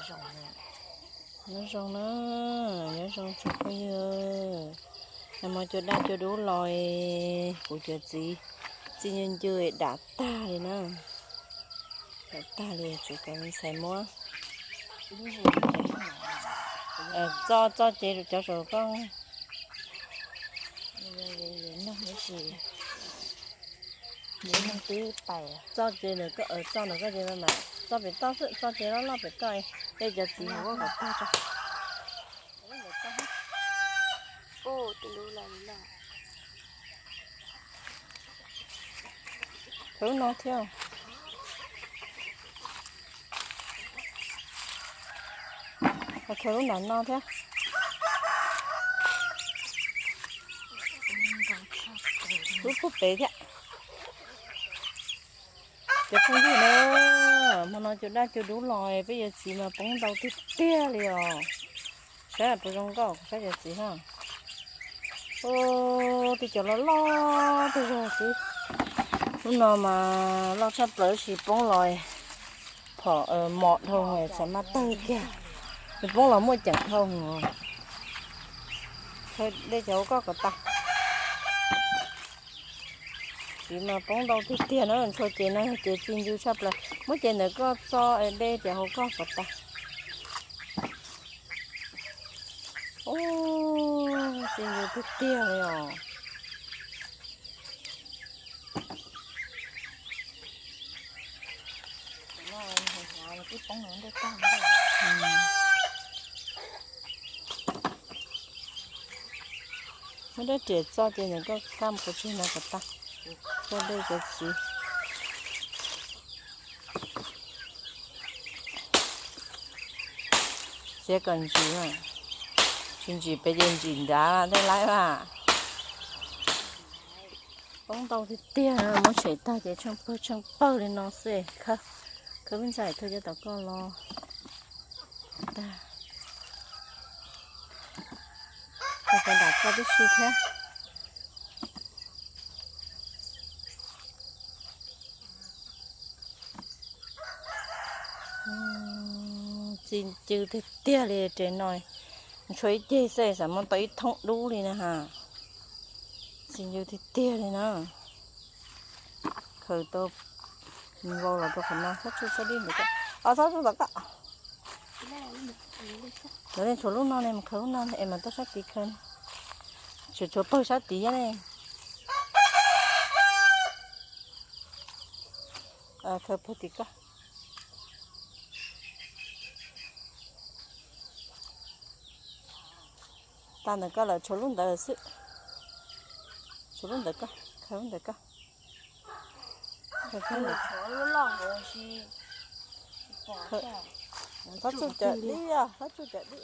Nyob zoo na, nyob zoo tsoom phooj ywg. Nag hmo cua daj cua dub los, kuv cov txiv txij ncw ncw dam tag li na. Dam tag li, tsis kam ntxhais muab. Txoj, txoj ces cov saum koj. Txoj ces ntawm koj, txoj ntawm koj ces mas, txoj pem toj xwb, txoj ces loj loj pem toj, tej cov txiv hauv koj kom tag tso. Khaws lub no thiab. Khaws lub nram no thiab. Lub puag pem thiab. Cov phooj ywg na, hmo no cua daj cua dub los peb yuav txiv mas poob ntau tiag tiag li os. Saib puas zoo nkauj, saib cov txiv na. Ub, tej cov loj loj tej zog xwb. Lub no mas loj tshaj plaws tab sis poob los phom mos dhau, txhais maj tawg kiag. Nws poob los muaj ceem dhau. Dej ces hauv koj kom tas. Txiv mas poob ntau tiag tiag na, ntshua ces no yog ces txi ncw tshaj plaws. Muab ces ntawm koj txo es dej ces hauv koj kom tas. Ub, txi ncw tiag tiag li os. Muab rab riam txo ces ntawm koj kaj mus kuv tseg no kom tag. Txo dej cov txiv. Txiav kom ntsim, tsis ntsim pem ces ntsim nrad tej laib mas. Poob ntau tiag tiag, muab tshem tag ces tsheej pawg tsheej pawg li no xwb. Khawb, khawb lub ntxaim khawb cov tom koj los tag. Khawb cov nram koj tib si thiab. Txi ncw tiag tiag li res no, tshuav ib ceg xwb xav muab tau ib thoob dub li na ha. Txi ncw tiag tiag li na. Khaws tau vau los rau qhov no, txhob tsuj sab dib ntawd, txhob tsuj tom koj. Lawv tshuav lub no ne, mus khaws lub no es mam tuaj sab tid khaws. Tshuav, tshuav pawg sab tid thiab ne. Khaws pawg tim koj. Tag ntawm koj lawm, tshuav lub ntawd xwb. Tshuav lub ntawd koj, khaws lub ntawd koj. Txhob tsuj cov dib, txhob tsuj cov dib.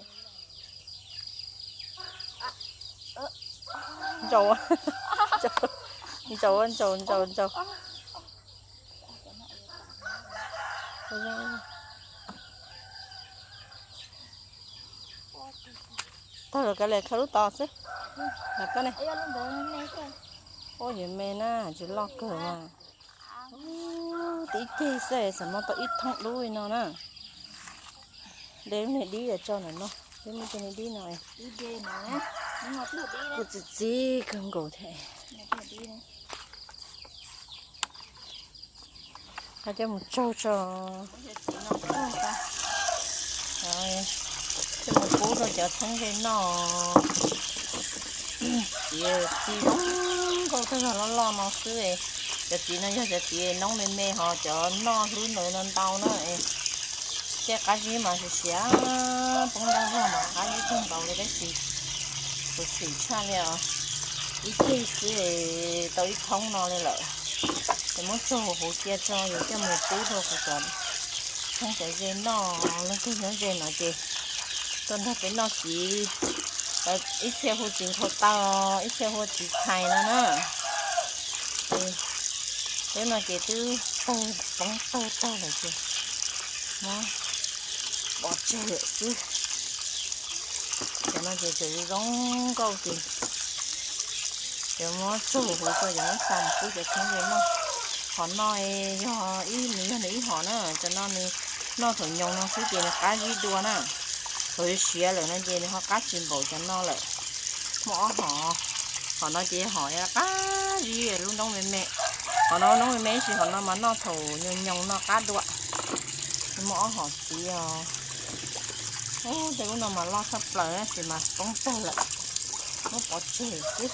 Ntsaus, ntsaus, ntsaus, ntsaus, ntsaus. Tag lawm kav liam khaws lub tod xwb. Los koj ne. Ua yuav me na, tsis loj kawg mas. Tib ceg xwb xav muab tau ib thoob dub li no na. De lub niag dib tso ntawm no, de lub niag dib no. Kuj txi txiv kawg nkaus thiab. Hab coj mus tsaug tso. Coj mus pub rau cov txheeb ze noj. Txiv txi zoo nkauj tag zog loj loj no xwb. Cov txiv no yog cov txiv noob me me, ho cov noj hlwb ntawd no ntau na. Tej qab zib mas siav siav, poob ntau zog mas qab zib tag nkaus li tab sis kuv xim tshaj li os. Ib ceg xwb tau ib thoob no li lawm. Ces muab tsaug huv cia tso, yuav coj mus pub rau kuv cov txheeb cov ze noj, leej twg nyob ze no ces tuaj nrog peb noj txiv. Ib txhia hu txiv nkhaus taw, ib txhia hu txiv txhais no na. Twb no ces twb poob tawg tag lawm ces muab pov tseg lawm xwb. Cov no ces tseem zoo nkauj ces yuav muab tsaug huv tso, yuav muab xa mus pub cov txheeb ze noj. Hom no yog ib, nws yog nws ib hom na, cov no nws Noj thaum nyoos no xwb ces nws qab zib dua na. Thaum siav lawm no ces nws ho qab tsis npaum cov no lawm. Muaj ob hom, hom no ces hom qab zib lub noob me me. Hom no noob me me sis hom no mas noj thaum nyoos nyoos no qab dua. Muaj ob hom txiv os. Tej lub no mas loj tshaj plaws tab sis mas poob tag lawm, muab pov tseg xwb.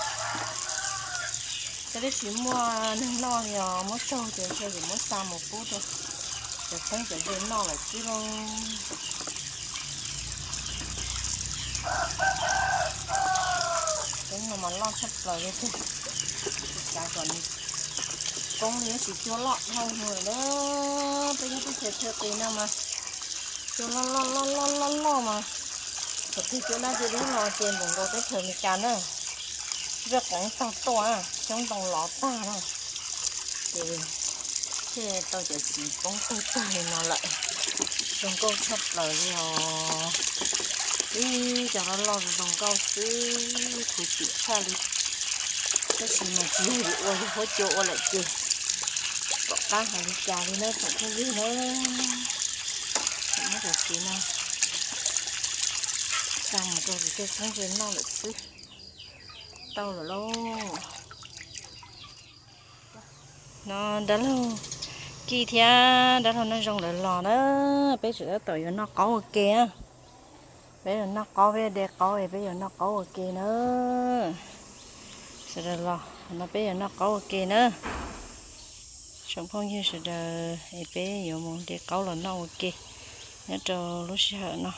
Tej tab sis muaj neeg noj li os, muab tsau ces ntshe yuav muab xa mus pub rau cov poob cov ze noj lawm xwb lauj. Tej no mas loj tshaj plaws li thiab, xav kom nws poob li tab sis cua loj dhau hwv lawm. Peb nyob teb chaws Thaib qis no mas cua loj loj loj loj loj loj mas, thaum twg cua dab cua dub los ces npaum nkaus teb chaws Amelikas na, zaj qoov tag tuaj, xyoob ntoo lov tag na, ces thiaj tau cov txiv poob tag tag li no lawm. Zoo nkauj tshaj plaws li os. Ib cov loj loj zoo nkauj xwb, khuv xim tshaj li. Tab sis mas tsis yog yus ua, yus huab cua ua lawm ces kom qab hais li cas li na tsoom phooj ywg na. Muab cov txiv no xa mus rau tej phooj ywg noj lawm xwb. Tau lawm lauj. No dab laug Kij thiab dab laug Naj Zoo lawv los na, peb tseem tab tom yuav noj qaub ua ke. Peb yuav noj qaub, peb de qaub es peb yuav noj qaub ua ke na. Sawv daws los no peb yuav noj qaub ua ke na. Tsoom phooj ywg sawv daws es peb yuav mus de qaub los noj ua ke nyob rau lub sij hawm no.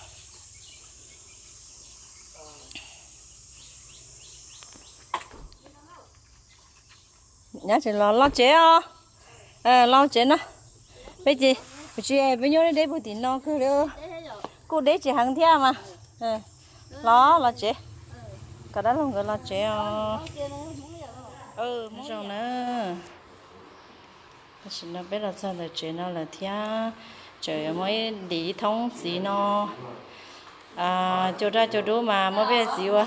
Nyab tseem los, los tsev os. Los tsev no. Peb ces, kuv tsis, peb nyob deb deb puag tim no kawg li. Kuj deb tsis heev thiab mas. Los, los tsev. Kom dab laug nkawd los tsev os. Zoo na. Tam sim no peb los txog ntawm tsev no lawm thiab, tseem yuav muab ib dim ib thoob txiv no. Cua daj cua dub mas muab peb txiv ua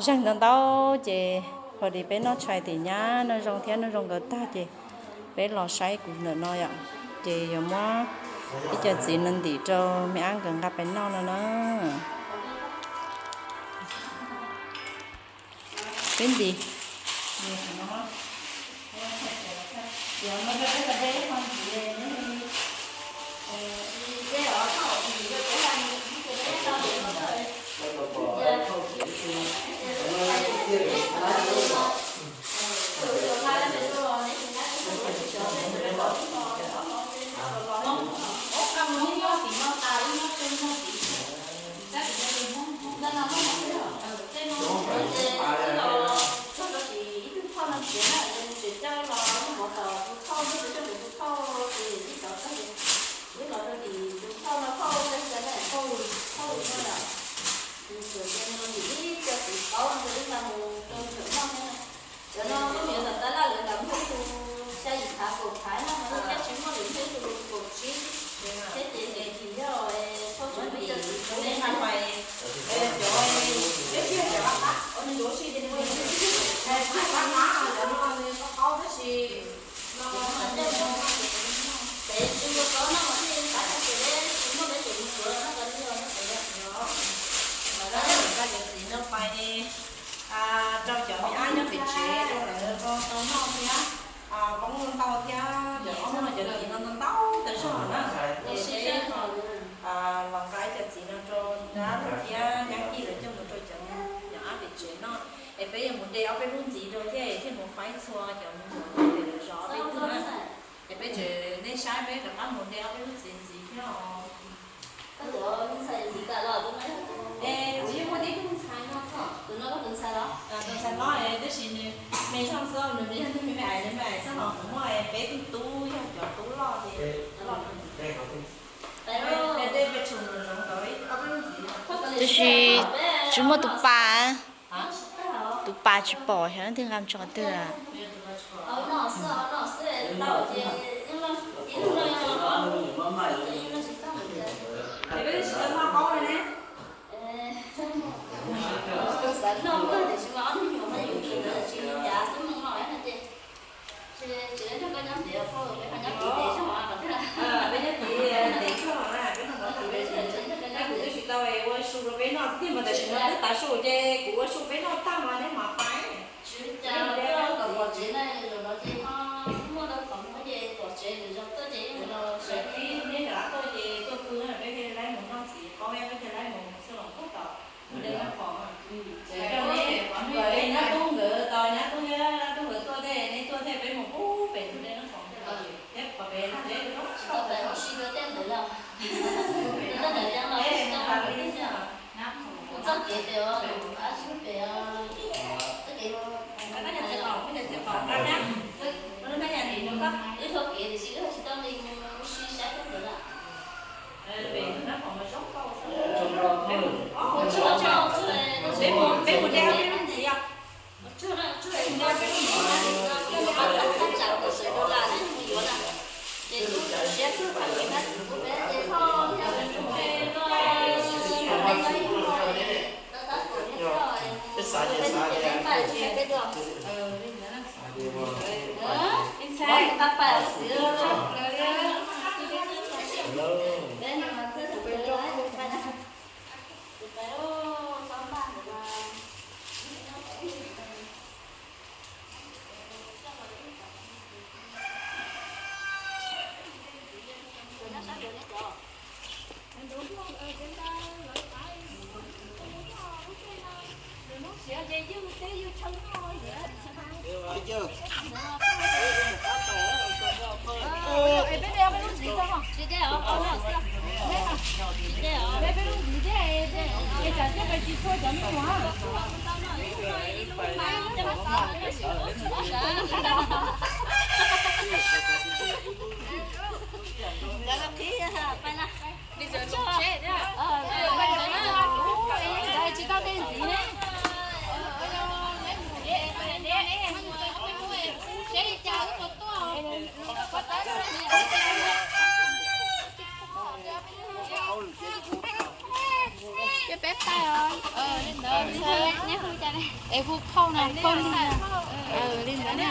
zeeg ntau ntau ces, hos dim peb noj tshais tim nyab Naj Zoo thiab Naj Zoo nkawd tag ces peb los saib kuv ntawm no yom, ces yuav muab ib co txiv no ntim rau me ab nkawd nqa pais noj no na. Peb ntim. Cov no koj mus tab laj lawv lam hu xya yim phav kaum phav no mas thiaj tsis muaj lwm hnub hu kaum tsib thiab ces nws yog tshaj tsis muaj cov txiv tau ne. Cov, peb tsis yog cov qab qab, nws yuav tsis ces nws muaj ib txhij txhij, qab qab cov no nws qab qaub tab sis no peb tsis ua tau no mas thiaj qab tsis peb tsis muaj peb tsis mus tuav no cov li os no peb. Los dab laug nkawd cov txiv no pais rau cov me ab nyob pem tsev rau lawv tau noj thiab, poob ntau thiab, cov ob muaj cov txiv no ntau ntau tas zog na. Tab sis peb los nqa ib co txiv no rau dab laug thiab Nyab Kij lawv coj mus rau cov me nyuam ab pem tsev noj, es peb yuav mus de ob peb lub ntxiv rau thiab thiaj mus faib txhua cov me nyuam pem lawv zos ob peb tug na. Es peb tseem nej saib peb rov qab mus de ob peb lub txiv ntxiv thiab os. Es kuv yeej muaj tib tug ntxhais no, tus ntxhais no tab sis nws me zog xwb, nws yog ntug me me ais, nws me ais xwb, ho kuv muaj peb tug tub yog cov tub loj ces loj. Tab sis tsis muaj tus pas, tus pas tsis pom xyov leej twg nqa mus tso twg. Su rau peb noj tiag mas tam sim no twb tav su ces kuv ua su peb noj tag mas neb mam pais. Tsis ua cas, kom pom tsev na, zaum no ces ho muaj dab qhov muab ces pom tsev lwm zaug tuaj ces yeej los sawv. Neb rov qab tuaj ces tuaj pw na, peb thiaj li laib mus noj txiv qaub, peb thiaj laib mus xwb los puag tom ntug dej Nab Khoom. Tseem coj neb, neb nyab tub nkawd tos nyab tub thiab dab tub nkawd tuaj tej, neb tuaj tej peb mus puag pem ntug dej Nab Khoom tej los thiab pom pem ntug dej. Tsis tau pais ua si dua tej ntawd los, tej ntawd los tsis tau pais ua teb xwb. Kuv txoj kev pem os, ab tsis pem os, txoj kev, wb txoj kev tiam sis wb tsis tau li mus ua si saib tej ntawd lawm. Peb mus de peb lub ntxiv os. Tsis tau tej ntxiv ne. Cov peb pais os. Es hu phauj no, phauj Lis no. Li ntawd na.